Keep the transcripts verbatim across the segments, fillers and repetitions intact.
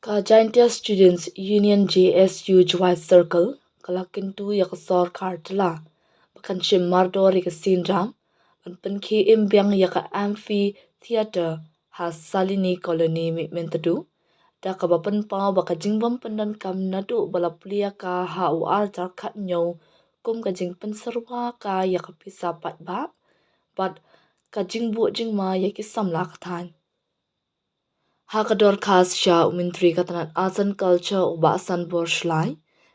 Ka Jaintia Students Union J S U Jowai Circle ka la kyntu ïa ka sorkar jylla ba kan shim mardor ïa ka synram ban pynkhie im biang ïa ka amphitheater ha Salini Colony, Mihmyntdu, da kaba pynpaw ba ka jingbym pyndonkam naduh ba la plie ka ha u ar hajar khathynñiew kum ka jingpynsyrwa ka ïa ka pisa paidbah bad ka jingbuh jingma ïa ki samla ka thaiñ. Ha ka dorkhas sha u Myntri ka tnat Arts and Culture, u Bah Sanbor Shullai,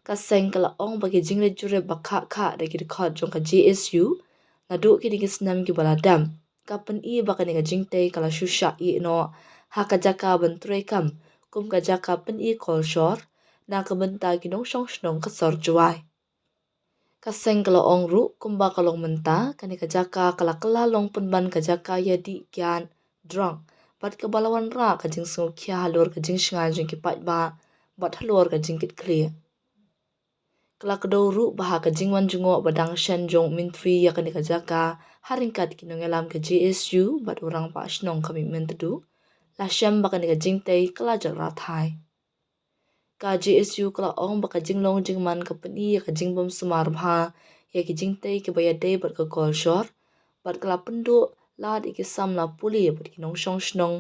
ka seng ka la ong ba ki jingleit jurip ba khah khah da ki dkhot jong ka J S U naduh kine ki snem kiba la dep ka pyni ba kane ka jingtei ka la shu shah ïeh noh ha ka jaka ban treikam kum ka jaka pyni kolshor na ka bynta ki nongshong shnong ka sor Jowai. Ka seng ka la ong ruh kumba ka long mynta, kane ka jaka ka la kylla long pynban ka jaka ïadih kiad drok bad kaba la wanrah ka jingsngewkhia halor ka jingshngaiñ jong ki paidbah bad halor ka jingkitkhlieh. Ka la kdew ruh ba ha ka jingwan jngoh ba dang shen jong u Myntri ïa kane ka jaka ha ryngkat ki nongïalam ka J S U bad u Rangbah Shnong ka Mihmyntdu, la shem ba kane ka jingtei ka la jaka rathai. Ka J S U ka la ong ba ka jinglong jingman ka pyni ïa ka jingbym sumar bha ïa ki jingtei kiba ïadei bad ka kolshor bad ka la pynduh lad ïa ki samla pule bad ki nongshong shnong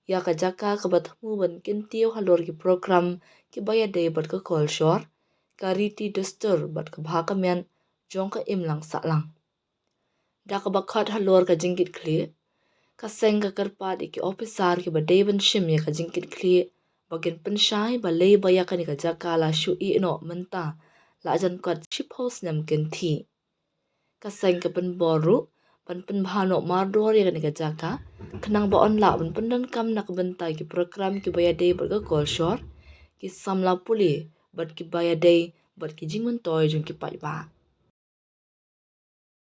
ïa ka jaka kaba thmu ban kyntiew halor ki prokram kiba ïadei bad ka kolshor, ka riti dustur bad ka bha ka miat jong ka imlang sahlang. Da kaba khot halor ka jingkitkhlieh, ka seng ka kyrpad ïa ki ophisar kiba dei ban shim ïa ka jingkitkhlieh ba kin pynshai balei ba ïa kane ka jaka la shu ïeh noh mynta la jan kot shiphew snem kynthih. Ka seng ka pynbor ruh ban pynbha noh mardor ïa kane ka jaka khnang ba yn lah ban pyndonkam na ka bynta ki prokram kiba ïadei bad ka kolshor, ki samla pule bad kiba ïadei bad ki jingmyntoi jong ki paidbah.